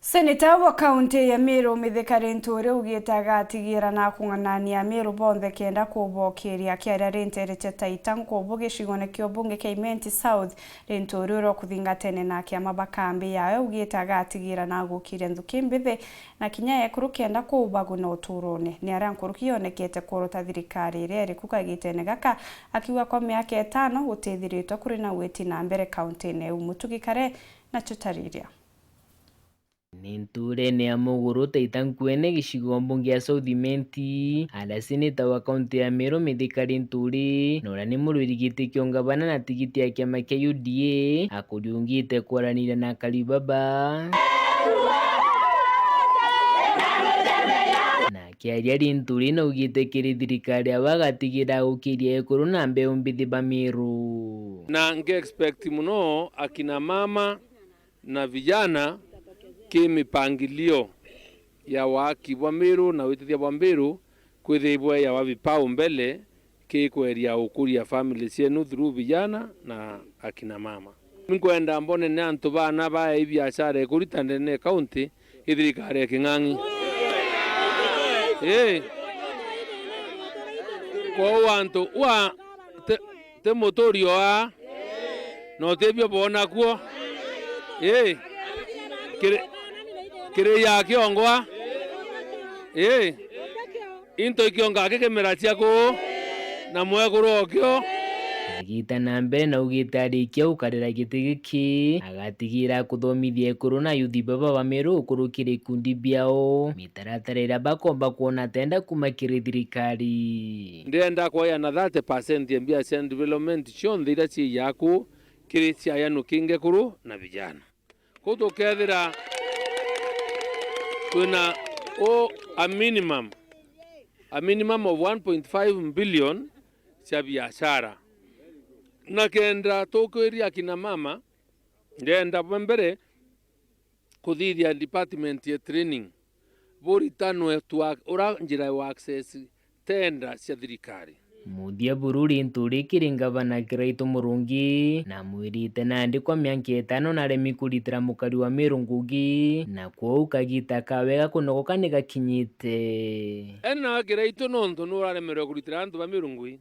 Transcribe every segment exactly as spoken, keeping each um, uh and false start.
Seneta wa kaunti ya Meru Mithika Linturi augite agatigira na kung'anania Ameru bonthe kenda kubokiria. Akiaria ri nteere cia Taita Nkubu gicigone kia ubunge kia Imenti South, Linturi uria ukuthingatene na akiama ba kambi yawe augite agatigira na gukiria nthuki mbithi na kinya ekuru kenda kubaguna uturone. Ni aria nkuruki yonekete kuruta thirikari iria iri ku kagitene gaka, akiuga kwa miaka itano gutithiritwe kuri na witi na mbere kauntine iu. Mutugi Kare na tutariria. Ni ntuurene ya Muguru Taita Nkuene gicigo mbunge ya South Imenti, aria seneta wa kaunti ya Meru Mithika Linturi, na uria ni murwiri giti kia ungavana na tigiti ya kiama kia U D A, akuriungite kwaraniria na akari baba. Na akiaria Linturi naugite kiri thirikari awe agatigira gukiria ekuru na mbeu mbithi ba Meru. Na nge expect muno akina mama na vijana ki mipangilio ya waaki bwa Meru na witithia bwa Meru kwithirwa ibweejawa vipau mbele ki kweria ukuria family cienu through vijana na akina mama. Nkwenda mbone ni antu baana bae ibiashara ikurita ndene ya kaunti i thirikari ya king'ang'i. Ii. Kwou antu ua ti, ti muturi o aa, na utibio boona kuo. Ii. Kiri, kiri ya kiongwa. Ii. Into ikionga akikimera cia kuu, na mwekuru okio. Agita na mbere na ugite arikia gukarira giti giki, agatigira kuthomithia ekuru na yuthi baba ba Meru ukuru kiri ikundi biao, mitaratara iria bakomba kwona tenda kuma kiri thirikari. Ndienda kwayana thirty percent ya mbia cia development cionthe iria ciijaga kuu kiri ciayanu kingi kuru na vijana. Kuu tukethira twina u, a minimum, a minimum of one point five billion cia biashara. Na kenda tukwiria akina mama, ndenda bwa mbere kuthithia department ya training, buritanwe tu a, ura njira ya access tenda cia thirikari. Muthia buru Linturi kiri ngavana Kiraitu Murungi, na amwirite nandi kwa miaka itano naremi kuritira mukari wa Meru ngugi, na kwou kagita kawe ga kunogoka ni gakinyite. Ena Kiraitu nontu nuraremerwe kuritira antu ba Meru ngugi.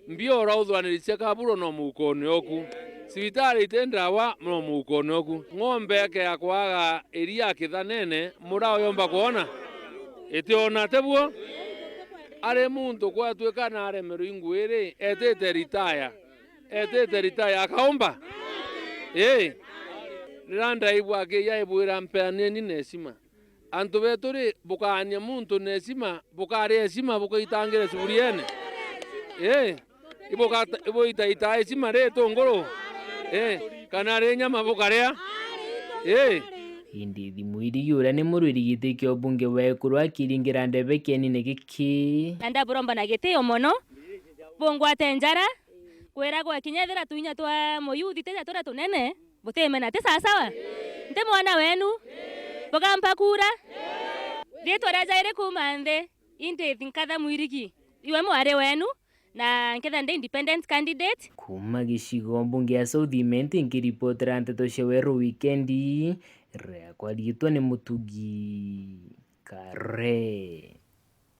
Mbia urauthwaniricia kaburo no muukone oku. Cibitari iti ndawa no muukone oku. Ng'ombe eke ya kwaga iria kithanene, mura uyomba kwona? Itiona, ti buo? Ari muntu kwatuika na aremerwe ingui ri, etite ritaya. Etite ritaya, akaumba? Ii. Riria ndaigua akiya ibwira, mpeaneni na heshima. Antu betu ri, bukaania muntu na heshima, bukaria heshima, bukaitangire ciburiene? Ii. Ibugata-, ibuitaita heshima ri itunguru? Ii. Kana ri nyama bukaria? Ii. Indi Thimwirigi uria ni murwiri giti kia ubunge wa ekuru akiringira ndebe kienine giki. Na ndaburomba na gitio mono, bungwate njara, kwiragwa kinya ethira tuinya twa muyuthi tija turia tunene, butimena, ti sawasawa? Nti mwana wenu? Bugampa kura? Riitwa ria jairi kuuma nthi, indi nkatha Mwirigi, iwe mwari wenu, na nketha ndi independent candidate. Kuuma gicigo mbunge ya South Imenti, nkiripotera nteto cia Weru Wikendi, riakwa riitwa ni Mutugi Kare.